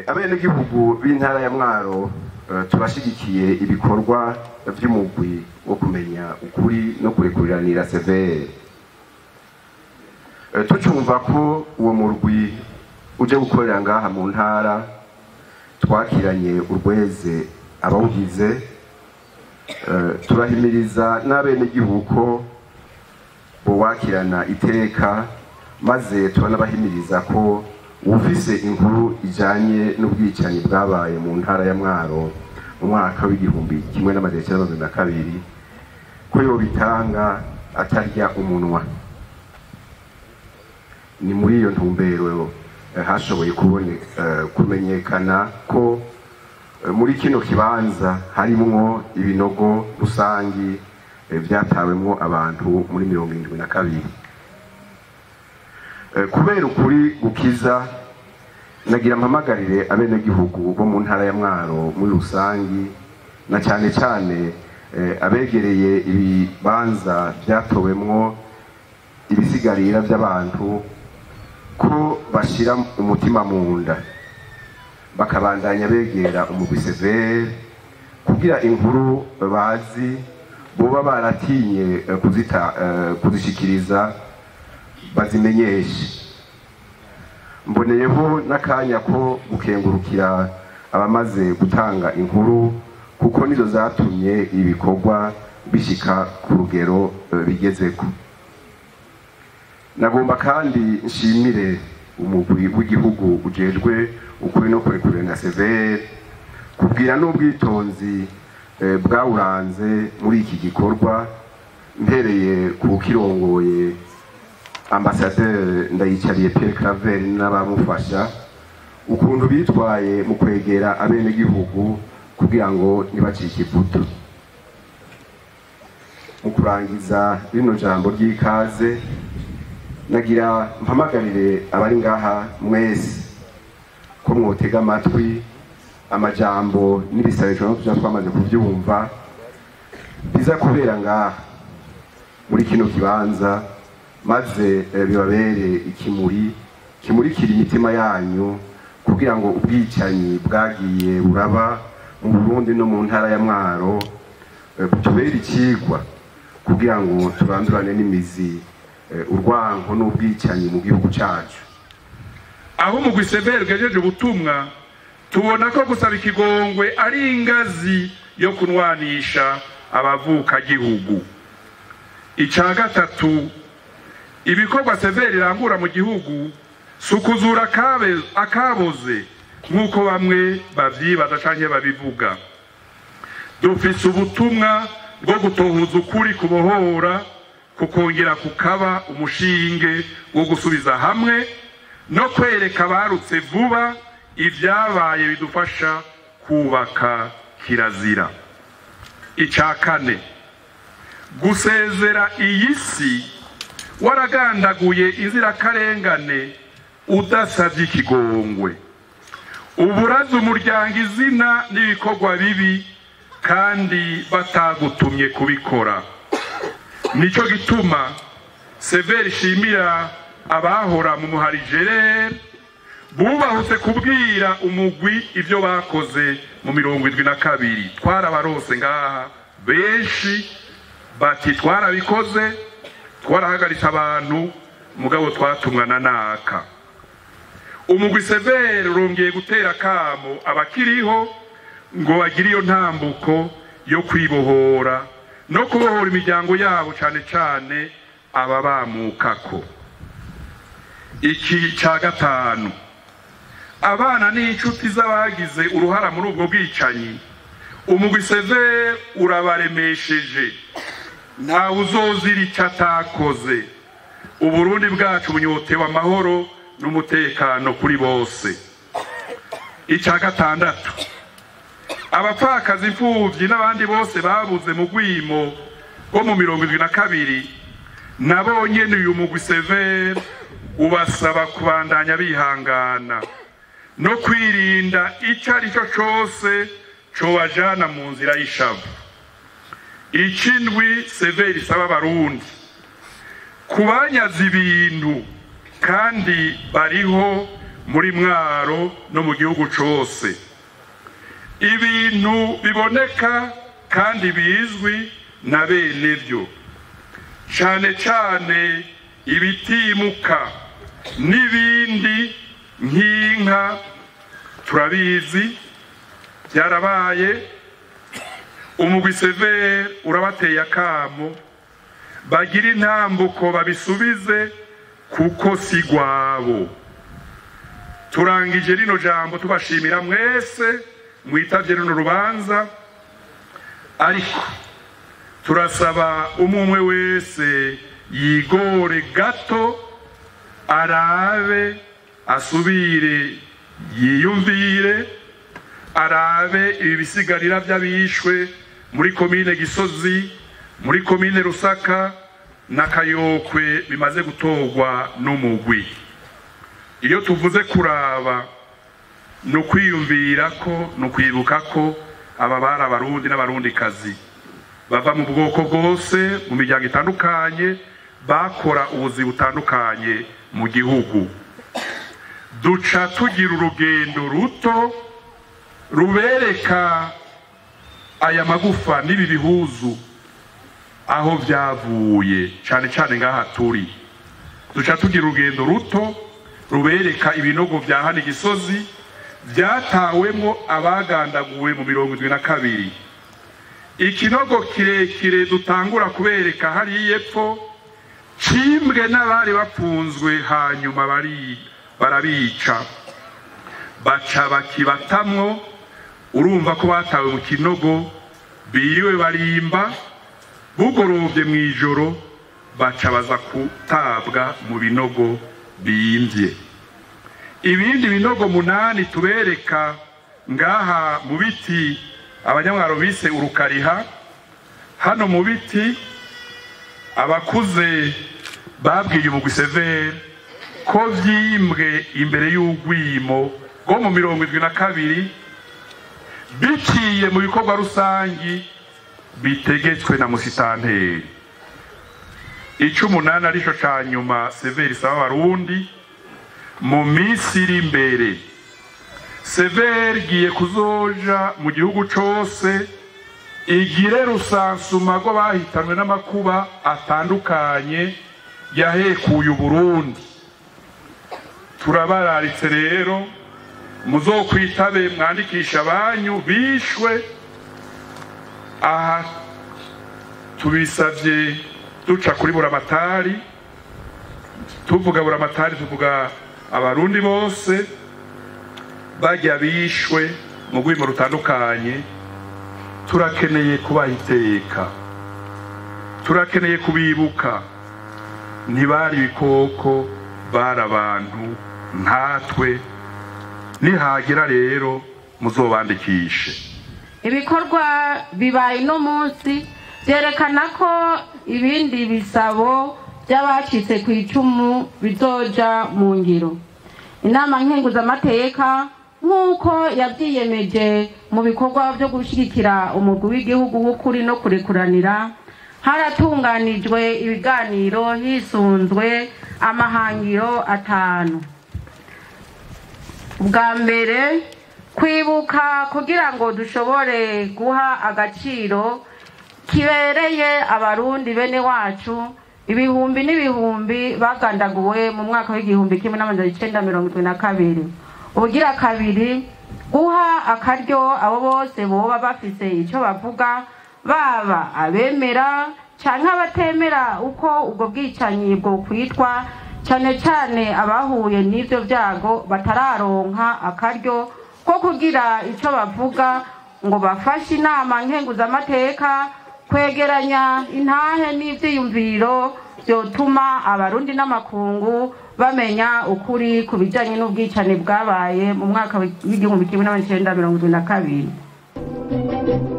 Abenegihugu b'intara ya Mwaro turashigikiye ibikorwa vy'umugwi wo kumenya ukuri no kurekuriranira severe. Tucumva ko uwo murwi uje gukorera ngaha mu ntara, twakiranye urweze abawugize, turahimiriza n'abenegihugu ko bowakirana iteka, maze turanabahimiriza ko ufise inkuru ijanye n'ubwicanyi bwabaye mu ntara ya Mwaro mu mwaka w'1972 ko yobitanga atarya umunwa. Ni muri iyo ntumbero hashoboye kumenyekana ko muri kino kibanza harimwo ibinogo rusangi vyatawemwo abantu muri 72. Kubera ukuri gukiza, nagira mpamagarire abenegihugu bo mu ntara ya Mwaro muri rusangi, na cyane cyane abegereye ibibanza vyatowemwo ibisigarira by'abantu, ko bashira umutima mu nda bakabandanya begera umugwi severe kugira inkuru bazi boba baratinye kuzishikiriza bazimenyeshe. Mboneyeho n'akanya ko gukengurukira abamaze gutanga inkuru, kuko nizo zatumye ibikorwa bishika ku rugero bigezeko. Nagomba kandi nshimire umugwi w'igihugu ujejwe ukuri no kurekurana severe kubwira n'ubwitonzi bwawuranze muri iki gikorwa, mpereye ku kirongoye Ambassadeur Ndayicariye Pierre Claver n'abamufasha, ukuntu bitwaye mu kwegera abenegihugu kugira ngo ntibacike ivutu. Mu kurangiza rino jambo ry'ikaze, nagira mpamagarire abari ngaha mwese ko mwotega amatwi amajambo n'ibisabisho no twamaze kuvyumva biza kubera ngaha muri kino kibanza, maze bibabere ikimuri kimurikira imitima yanyu, kugira ngo ubwicanyi bwagiye buraba mu Burundi no mu ntara ya Mwaro butubere ikigwa, kugira ngo turandurane n'imizi urwanko n'ubwicanyi mu gihugu cacu. Aho umugwi severe ugejeje ubutumwa, tubona ko gusaba ikigongwe ari ingazi yo kunwanisha abavuka gihugu. Ica gatatu, ibikorwa severe irangura mu gihugu sukuzura akaboze nk'uko bamwe bavyibaza canke babivuga. Dufise ubutumwa bwo gutohuza ukuri kubohora, kukongera kukaba umushinge wo gusubiza hamwe no kwereka abarutse vuba ivyabaye bidufasha kubaka kirazira. Ica kane, gusezera iyi si waragandaguye inzirakarengane udasavye ikigongwe, uburaza umuryango izina n'ibikorwa bibi kandi batagutumye kubikora. Nico gituma severe ishimira abahora mu muharijerere bubahutse kubwira umugwi ivyo bakoze mu 72. Twarabarose ngaha benshi bati twarabikoze, twarahagaritse abantu, mugabo twatumwa na naka. Umugwi severe urongeye gutera kamo abakiriho ngo bagire iyo ntambuko yo kwibohora no kubohora imiryango yabo, cane cane ababamukako. Iki ca gatanu, abana n'inshuti z'abagize uruhara muri ubwo bwicanyi, umugwi severe urabaremesheje, ntawe uzozira icyo atakoze. Uburundi bwacu bunyotewe amahoro n'umutekano kuri bose. Ica gatandatu, abapfakazi, imfuvyi n'abandi bose babuze mu rwimo rwo mu 72, nabo nyene uyu mugwi severe ubasaba kubandanya bihangana no kwirinda ico ari cyo cose cobajana mu nzira y'ishavu. Ikindwi severi isaba abarundi kubanyaza ibintu kandi bariho muri Mwaro no mu gihugu cose, ibintu biboneka kandi bizwi na bene vyo, cane cane ibitimuka n'ibindi nk'inka turabizi byarabaye. Umugwi severi urabateye akamo bagira intambuko babisubize kuko si gwabo. Turangije rino jambo tubashimira mwese mwitavye runo rubanza, ariko turasaba umwe wese yigore gato, arabe asubire yiyumvire, arabe ibi bisigarira by'abishwe muri komine Gisozi, muri komine Rusaka na Kayokwe bimaze gutorwa n'umugwi. Iyo tuvuze kuraba no kwiyumvira ko no kwibuka ko aba bari abarundi n'abarundikazi bava mu bwoko bwose, mu miryango itandukanye, bakora ubuzi butandukanye mu gihugu. Duca tugira urugendo ruto rubereka aya magufa n'ibi bihuzu aho byavuye, cane cane ngaha turi. Duca tugira urugendo ruto rubereka ibinogo vya hano Gisozi byatawemwo abagandaguwe mu 72. Ikinogo kirekire dutangura kubereka hariya epfo cimbwe n'abari bapfunzwe, hanyuma barabica baca bakibatamwo. Urumva ko batawe mu kinogo biriwe barimba, bugorovye mw'ijoro baca baza kutabwa mu binogo bimvye. Ibindi binogo 8 tubereka ngaha mu biti abanyamwaro bise urukariha. Hano mu biti abakuze babwiye umugwi severi ko vyimbwe imbere y'ugwimo rwo mu 72 biciye mu bikorwa rusangi bitegetswe na musitanteri. 18 arico ca nyuma severi isaba abarundi mu minsi iri imbere. Severi igiye kuzoja mu gihugu cose igire rusansuma rw'abahitanwe n'amakuba atandukanye yahekuye Uburundi. Turabararitse rero muzokwitabe mwandikisha abanyu bishwe. Aha tubisavye duca kuri Buramatari, tuvuga Buramatari tuvuga abarundi bose bajya bishwe mu rwimo rutandukanye. Turakeneye kubaha iteka, turakeneye kubibuka. Ntibari ibikoko, bari abantu nkatwe. Nihagera rero muzobandikishe. Ibikorwa bibaye no munsi byerekana ko ibindi bisabo by'abacitse ku icumu bizoja mu ngiro. Inama nkenguzamateka nk'uko yabyiyemeje mu bikorwa byo gushyigikira umugwi w'igihugu w'ukuri no kurekuranira, haratunganijwe ibiganiro hisunzwe amahangiro 5. Ubwa mbere, kwibuka kugira ngo dushobore guha agaciro kibereye abarundi bene wacu ibihumbi n'ibihumbi bagandaguwe mu mwaka w'1972. Ubugira kabiri, guha akaryo abo bose boba bafise icyo bavuga, baba abemera canke abatemera uko ubwo bwicanyi bwo kwitwa, cane cane abahuye n'ivyo vyago batararonka akaryo ko kugira ico bavuga ngo bafashe inama nkenguzamateka kwegeranya intahe n'ivyiyumviro vyotuma abarundi n'amakungu bamenya ukuri ku bijanye n'ubwicane bwabaye mu mwaka w'1972.